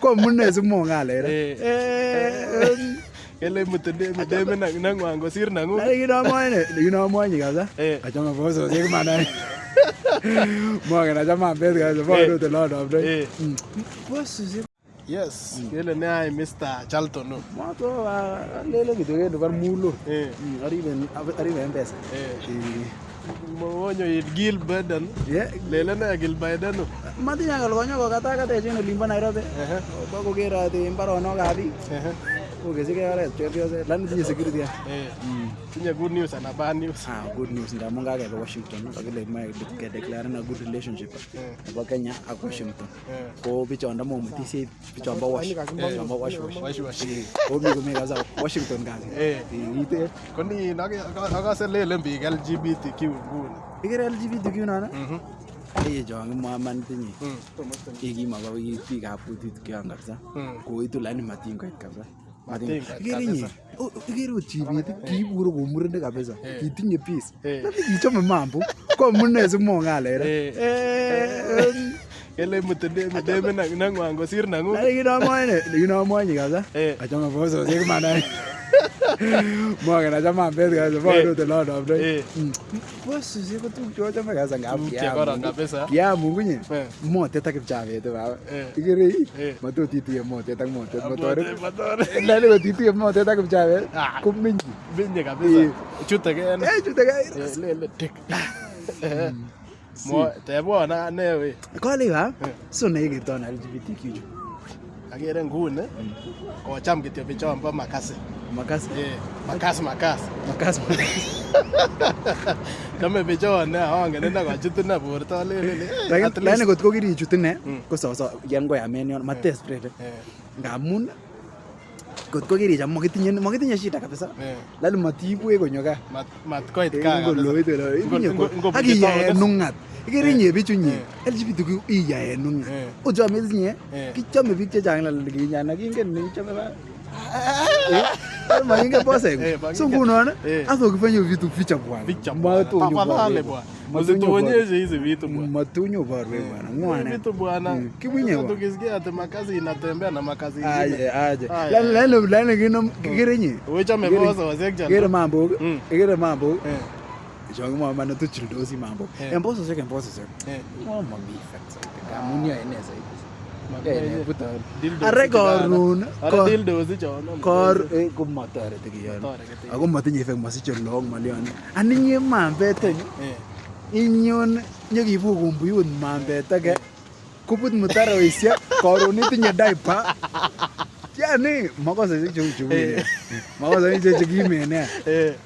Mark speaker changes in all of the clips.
Speaker 1: Ko amune simwowon ngalek
Speaker 2: Kele imuti demit nengwang kosir nengung.
Speaker 1: Kinomwoe kabisa. Achome bososiek iman. Mongen achame ambet kabisa. Mongen ot ole onomdoi. Bososiek.
Speaker 2: Yes, kele ne any Mr. Chalton.
Speaker 1: Moto alele kityo kele bar mulo. Aribe M-Pesa.
Speaker 2: Monyo it Gil Biden. Lele ne Gil Biden.
Speaker 1: Matinye akal konyo kokatakatech en olimbo Nairobi. Bokokeroti mbaronokab biik. Kokesikei oret chepyoset. Lakini tinye security.
Speaker 2: Tinye good news ana bad news?
Speaker 1: Ah, good news ndamun kakebe Washington, kakile moe kedeclaren a good relationship nebo Kenya ak Washington. Ko bichondo momutisiei bichon bo wash, chon bo wash wash.
Speaker 2: Wash wash.
Speaker 1: Komi komie kabisa Washington kasit. Ite
Speaker 2: Koni akose lelen biik LGBTQ nguni.
Speaker 1: Ikere LGBTQ non? Eh, chon kimwoe iman tinye. Kimobo biikab kutit kion kabisa. Koitu lakini matin koit kabisa. Ikere inye, ikere ot chibet kiibure kou murenik kabisa. Kitinye peace. Lakini kichome mambo. Ko amune simwowon ngalek.
Speaker 2: Kele imuti demit nengwang kosir nengung.
Speaker 1: Kinomwoe kabisa. Achome bososiek iman. Mongen achame ambet kabisa. Mongen ot ole onomdoi. Bososiek ko tuguk chochome kabisa ngap kiamun kunye motet ak kipchabet baba. Ikere matot ituye motet ak motet motoret. Lakini kot ituye motet ak kipchabet komenyi.
Speaker 2: Menye kabisa. Chutekei.
Speaker 1: Chutekei.
Speaker 2: Lele tik. Tebwon ane we.
Speaker 1: Kole ba? So ne ikerto ano LGBTQ chu?
Speaker 2: Akere nguni kocham kityo bichon bo makasi.
Speaker 1: Makasi?
Speaker 2: Makas makas.
Speaker 1: Makas makas.
Speaker 2: Chome bichon nea, angen ine kochut ine borto alelen
Speaker 1: Lakini kot ko kirichut ine ko soso yan koyam en yon matespread. Ngamun kot ko kiricham mokitinye shida kabisa. Lakini matiibwech konyo gaa.
Speaker 2: Matkoit gaa
Speaker 1: kabisa. Ak iyaen ungat. Ikere inye bichu inye LGBTQ iyaen ungat. Ochome inye kichome biik chechang kinyana kingen ichome ba. Makinge bose. So ngunon hasa ukifanya vitu ficha bwana.
Speaker 2: Ficha bwana. Tafadhali bwana. Msituonyeshe hizi vitu bwana.
Speaker 1: Matunyo barwe bwana. Ngwana.
Speaker 2: Vitu bwana.
Speaker 1: Kibunye bwana.
Speaker 2: Tukisikia ati makazi inatembea na makazi ingine.
Speaker 1: Aje aje. Lalo lalo kino kikere inye.
Speaker 2: Uchome bososiek
Speaker 1: Kikere mambo. Kikere mambo. Chon kimwoe iman tochildosi mambo. En bososiek en bososiek. Momi effect soiti. Ngamun yoe ne soiti. Are koron kor komotoreti kiyon. Ako motinye effect mosiche long ng'olyon. Ani inye mambet any inyon nyokibukun buyut mambet age kubut mutaroishek koron itinye diaper. Yani makosaishek cheu chu. Makosaishek chekimen nea.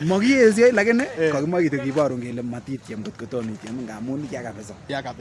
Speaker 1: Mokiesioi lakini kokimwa kityo kiborun kele matityem kot kotom ityem ngamun ya kabisa.
Speaker 2: Ya kabisa.